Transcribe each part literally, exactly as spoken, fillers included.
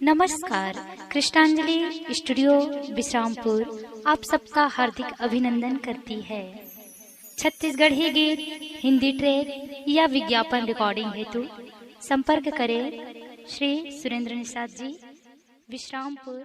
नमस्कार, कृष्णांजलि स्टूडियो विश्रामपुर आप सबका हार्दिक अभिनंदन करती है। छत्तीसगढ़ी गीत, हिंदी ट्रैक या विज्ञापन रिकॉर्डिंग हेतु संपर्क करें श्री सुरेंद्र निषाद जी, विश्रामपुर।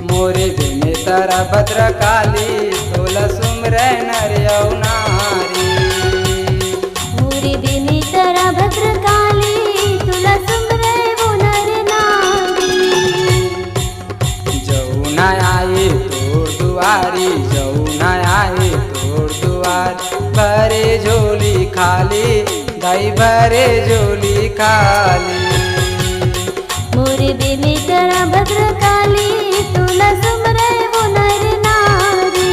मोरे बेमेतरा भद्रकाली, तोला सुमरे नर अउ नारी। मोरे बेमेतरा भद्रकाली, तोला सुमरे वो नर नारी। जऊ ना आए तोर दुआरी, जऊ ना आए तोर दुआर, भरे झोली खाली, दाई भरे झोली खाली। मोरे बेमेतरा भद्रकाली, तोला सुमरे वो नर नारी।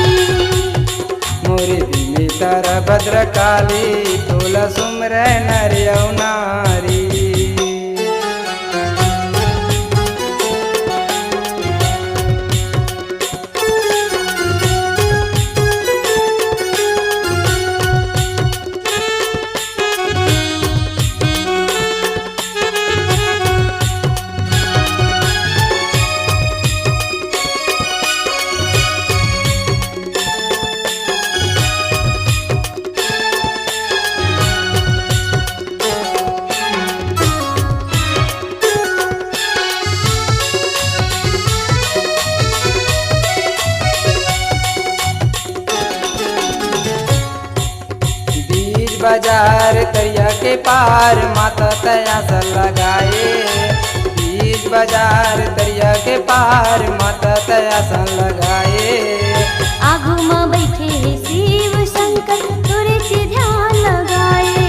मोरे बेमेतरा भद्रकाली, तोला सुमरे नर अउ नारी। बीच बाजार तरिया के पार, माता तैं आसन लगाए। बीच बाजार तरिया के पार, माता तैं आसन लगाए। आगू म बइठे हे शिव शंकर, तोरे से ध्यान लगाए।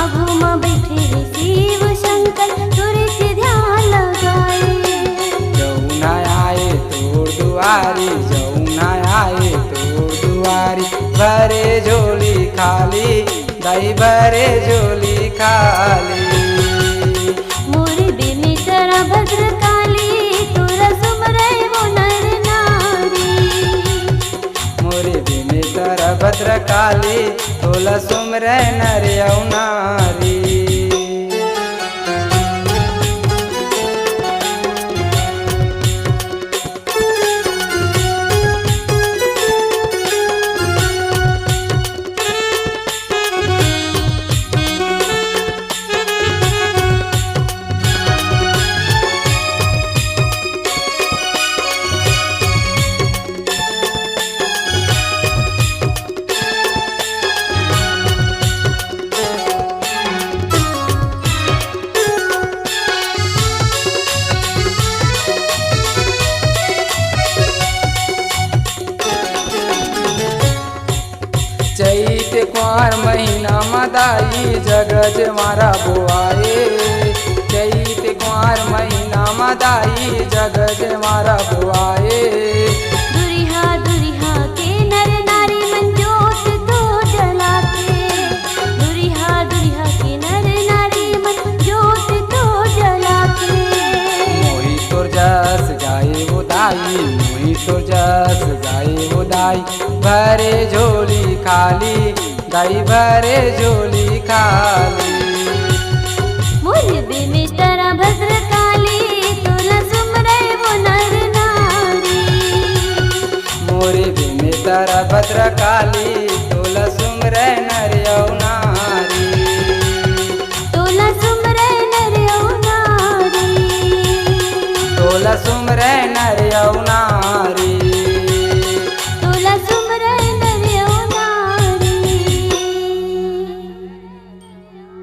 आगू म बइठे हे शिव शंकर, तोरे से ध्यान लगाए। जऊ ना आए तोर दुआरी, जऊ ना आए तोर दुआरी, भरे झोली खाली, दाई भरे झोली खाली। मोरे बेमेतरा भद्रकाली, तोला सुमरे वो नर नारी। मोरे बेमेतरा भद्रकाली, तोला सुमरे नर अउ नारी। चैत कुंवार महीना म दाई जग जवारा बोआए। चैत कुंवार महीना म दाई जग जवारा बोआए। दुरिहा दुरिहा के नर नारी मन जोत तो जलाथे। दुरिहा दुरिहा के नर नारी मन जोत तो जलाथे। मोही तोर जस गाए वो दाई, मोही तोर जस गाए वो दाई। भरे झोली खाली, दाई भरे झोली खाली। मोरे बेमेतरा भद्रकाली, तोला सुमरे वो नर नारी। मोरे बेमेतरा भद्रकाली, तोला सुमरे नर अउ नारी। तोला सुमरे नर अउ नारी। तोला सुमरे